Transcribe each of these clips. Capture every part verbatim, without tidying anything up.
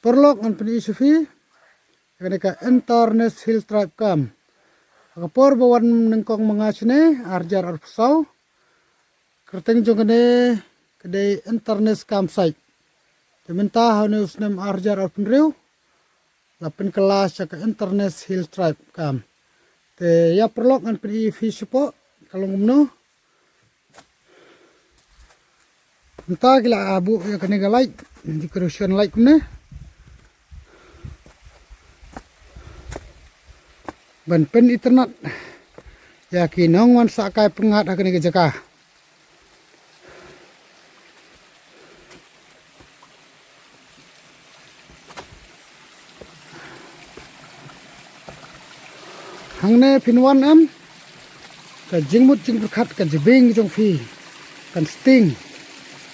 Paralok, ngan pyni sha phi ïa kane ka Interness Hill Tribe Camp. Ha ka por ba wan nyngkong ma nga shane, ar hajar arphew saw, kyrteng jong kane ka dei Interness Campsite. Te mynta ha une u snem ar hajar arphew hynriew la pynkylla sha ka Interness Hill Tribe Camp. Te ïa paralok, ngan pyni ïa phi shapoh ka long kumno. Mynta ki la buh ïa kane ka light, decoration light kumne, ban pynitynnad ïa ki nongwan sah kai pyngngad ha kane ka jaka. Hangne phin wan em, ka jingmut jingpyrkhat ka jabieng jong phi kan sting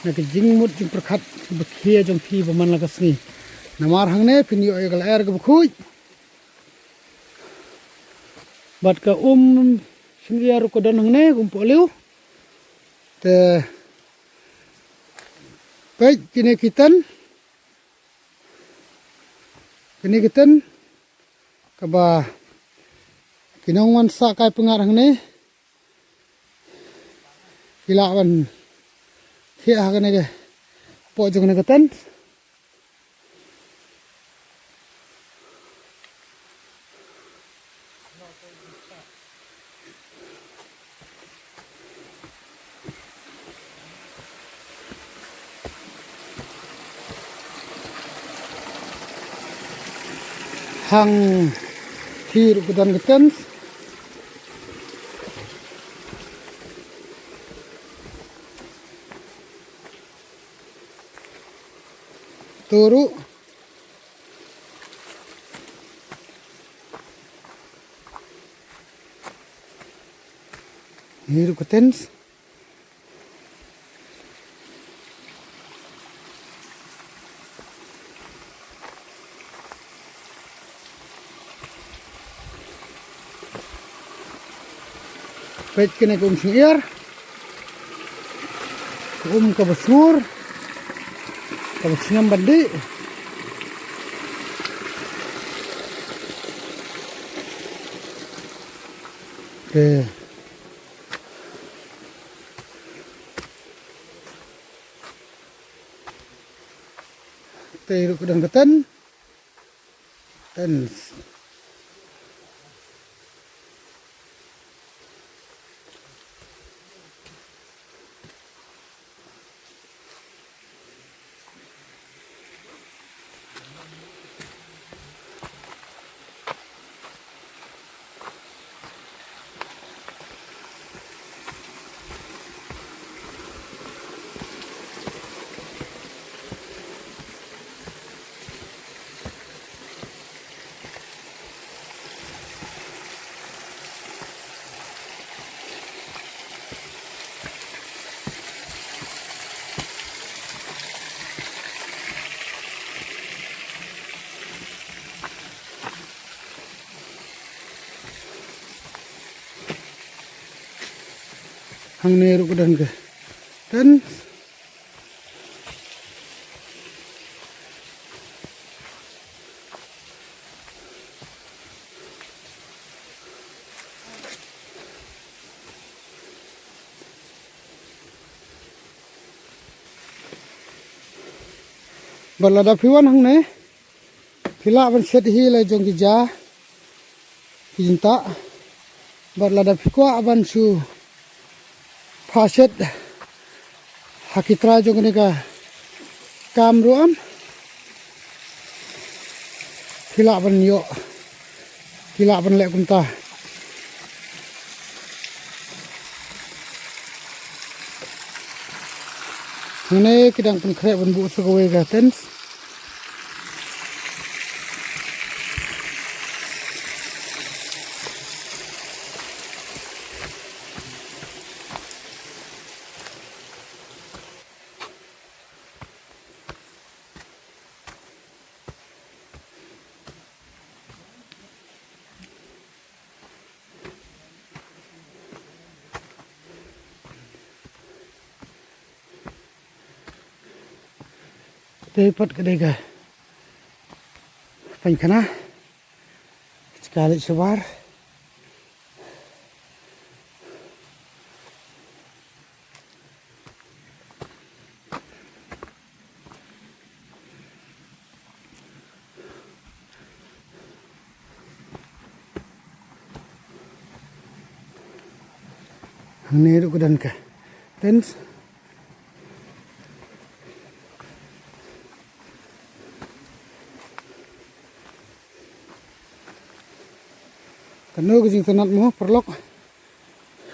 na ka jingmut jingpyrkhat kiba khia jong phi ba man la ka sngi. Namar hangne phin ïoh ïa ka lyer kaba khuid. Bad ka um shyngiar ruh ka don hangne, ka um pohliew. Te peit kine ki tent. Kine ki tent kaba ki nongwan sah kai pyngngad hangne ki lah ban thiah ha kane ka, hapoh jong kane ka tent. Hangtei ruh ka don ka tent. To ruh. Hi ruh ka tent. Peit kine ka um shyngiar. Ka um kaba sngur, kaba sngem ban dih. Te Te ruh ka don ka tent. Tent. Hangne ruh ka don ka tent. Bad lada phi wan hangne, phi lah ban shet hi la jong ki ja, ki jingtah. Bad lada phi kwah ban shu phah shet ha ki trai jong kane ka kam ruh em, phi lah ban ïoh, phi lah ban leh kumta. Hangne ki dang pynkhreh ban buh sa kawei ka tent. Te pat ka dei ka Pynkhana. Jaka leit shabar. Hangne ruh ka don ka tents. Kano ka jingtynnat mo paralok.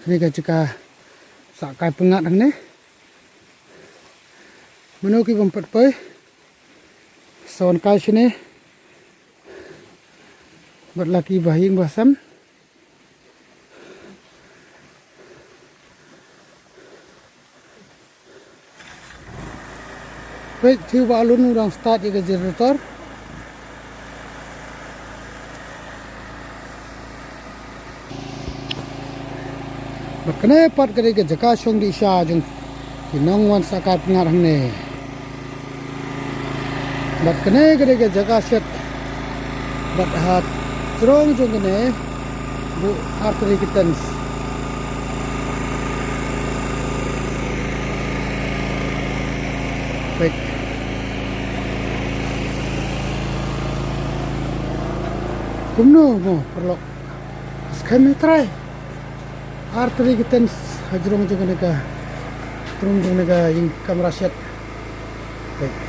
Kane ka jaka sah kai pyngngad hangne. Mano ki bym pat poi, sa wan kai shane bad la ki bahaïing bahasem. Peit, u Bah Lun u dang start ïa ka generator. Bad kane pat ka dei ka jaka shong dih sha jong ki nongwan sah kai pyngngad hangne. Bad kane ka dei ka jaka shet. Bad ha jrong jong kane buh artylli ki tents. Peit. Kumno mo paralok. Skhem ïa trai. Artylli ki tents ha jrong jong kane ka, jrong jong kane ka ïing kamra shet. Peit.